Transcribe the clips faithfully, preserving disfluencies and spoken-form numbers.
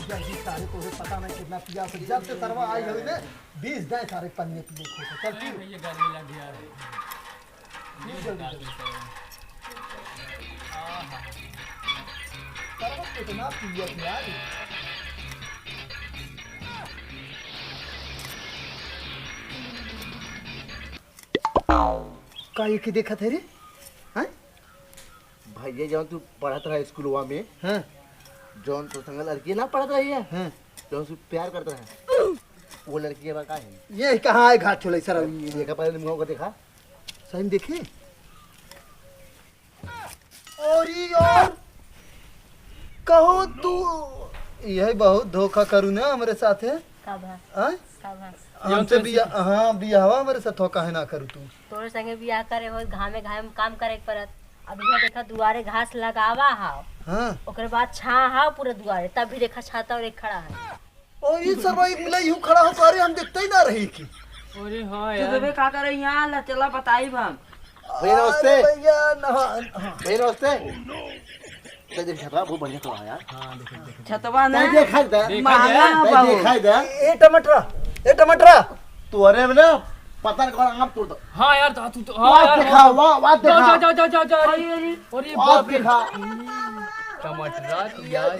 जल्दी सारे, तोहे पता नहीं कितना पियास है। जब से सरवा आई होई ने, बीस दाएं सारे पनिया पिए थे। चल पी। भैया, गर्मी लग गया है। पी जल्दी, जल्दी। आहा। सरवा कितना पिया था यार। का ये की देखत है रे? हैं? भैया, जौन तू पढ़त रहा स्कूलवा में, हाँ। जौन तो संग लड़की ना पढ़त रही है, हाँ। जौन से प्यार करत रहा, वो लड़की बा का है? ये कहाँ है घाट छोले सर? देखा पहले मुँह को देखा। सही में देखी। और ये और कहो तू, यही बहुत धोखा करू ना हमरे साथे। का भा? हाँ? का भा? हमसे बिया-, हाँ, बियाहवा हमरे साथ काहे ना करू तू? तोरे संगे बियाह करे हो, घामे घामे काम करे के पड़त। अब इहाँ देखा, दुआरे घास लगावा हाव, हाँ। ओकरे बाद छाँ हाव पूरे दुआरे, तब भी देखा छाता और एक खड़ा है। और ये सरवा एक मिला यूं खड़ा हो, अरे हम देखते ही ना रही कि। अरे हाँ तू यार। देबे का करे यहाँ ला, चला बताई हम। भैया नमस्ते। अरे भैया, नहा, नहा। भैया नमस्ते। तै देख छतवा बहुत बढ़िया तो है यार। हाँ, देखो, देखो। छतवा ना। तै देखाई दे। देखा महंगा जाए। है तै बाबू। देखाई दे। ए टमाटरा, ए टमाटरा। तू अरे में ना पता नहीं कौन आम तोड़ दो। हाँ यार, तो तू तो, हाँ वाह यार, देखा, हाँ। वाह, वाह देखा। जा, जा, जा, जा, जा। अरे, अरे। अरे वाह बाप रे। देखा। टमाटरा, यार।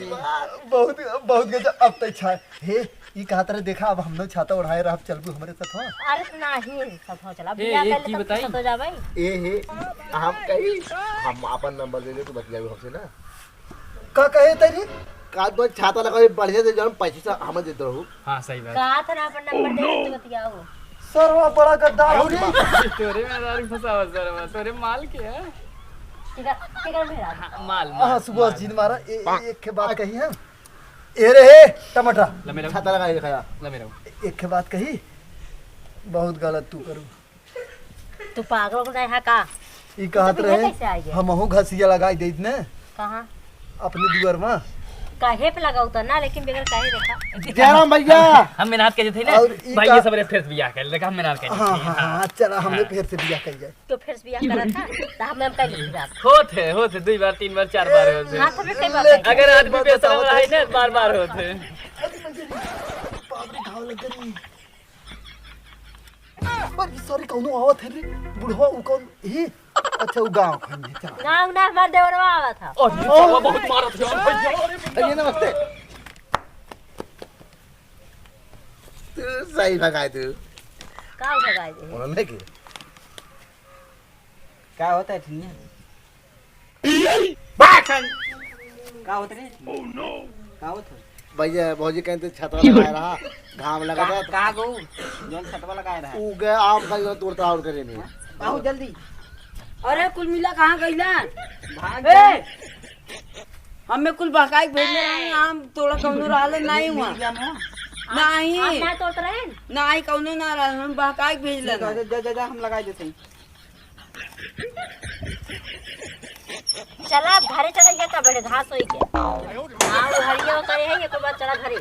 बहुत, बहुत गजब। अब तै छा-, हे, ई कहत रहे, देखा, अब हम लोग छाता ओढ़ाए रहब, चलबू हमरे साथ, हाँ? अरे, तो नाही, साथ हो चला। ए, बियाह ए, कर ले, की तब बताई? साथ हो जाबै। ए, हे, हम कही, हम आपन नंबर दे दे, तू बतियाबू हमसे ना। का कहे तरी? का तो छाता लगा, बढ़िया से जौन पैसे से हम देत रहू। हाँ, सही बात। कहा था ना, अपन नंबर दे दे, तू बतियाओ। सरवा बड़ा गद्दार हो रे। तोरे में दारू फंसावा, सरवा, तोरे माल के है। ठीक है, ठीक है, मेरा। हाँ, माल, हाँ, माल, सुबह माल। जीन मारा, ए-, ए-, एक के बात कही है। ए रे हे, टमाटर। लमे रहो। छाता लगा के खाया। लमे रहो। एक के बात कही, बहुत गलत तू करू। तू पागल हो गया है का? ई कहत तू पीछे रहे, कैसे आ गया? हमहू घसिया लगाई देत ने। कहाँ? अपने दुआर में। काहे पे लगाऊ तो ना, लेकिन बगैर काहे देखा? जयराम भैया। हम मेहनत के थे ना। और ई भाई, का ये सब रे फेर से बियाह कर, देखा, हम मेहनत के हाँ, थे। हाँ, हाँ। हाँ, चला, हमने हाँ। फेर से बियाह कर जाए। तो फेर से बियाह करा था, तो हम, हम कर लेते बात। होत है, होत है, दुई बार, तीन बार, चार बार होत है। हाँ, तो फिर कई बार ले, कही? अगर आदमी बात बेशरम बताओ, रहे ना, बार बार होत है। अरे, बाप रे, घाव लग गई। अरे, sorry, कौनो आवत है रे, बुढ़वा, उ कौन, ही? अच्छा, उ गाँव खंड है, चला। गाँव ना, हमार देवरवा आवत है। अरे, ओ। सरवा बहुत मारत है, भैया, अरे, भैया। अरे, नमस्ते। तू सही भगाए तू। का भगाए दे? उन्होंने की? का होता है ठिनिया? बात है। का होता है? Oh no। का होता है? भैया, भौजी कहते छतवा लगाए रहा, घाम लगा का, था। का गो? जौन छतवा लगाए रहा। उ गए आम का जो तोड़ता और करे में। हाँ? बहुत जल्दी। अरे, कुल मिला कहाँ गइला? भाग ए! जा। हमें कुल बहकाई के भेजले रहे, आम तोड़ा कौनो रहले, नहीं हुआ। नहीं। आप ना तोड़त रहे? नहीं, कौनो ना रहले, हम बहकाई के भेजले रहे। जा, जा, जा, जा, हम लगाई देते हैं। चला, अब घरे चला, ये का बड़े घास होई के। हाँ, वो हरिया करे है, ये को बात चला घरे।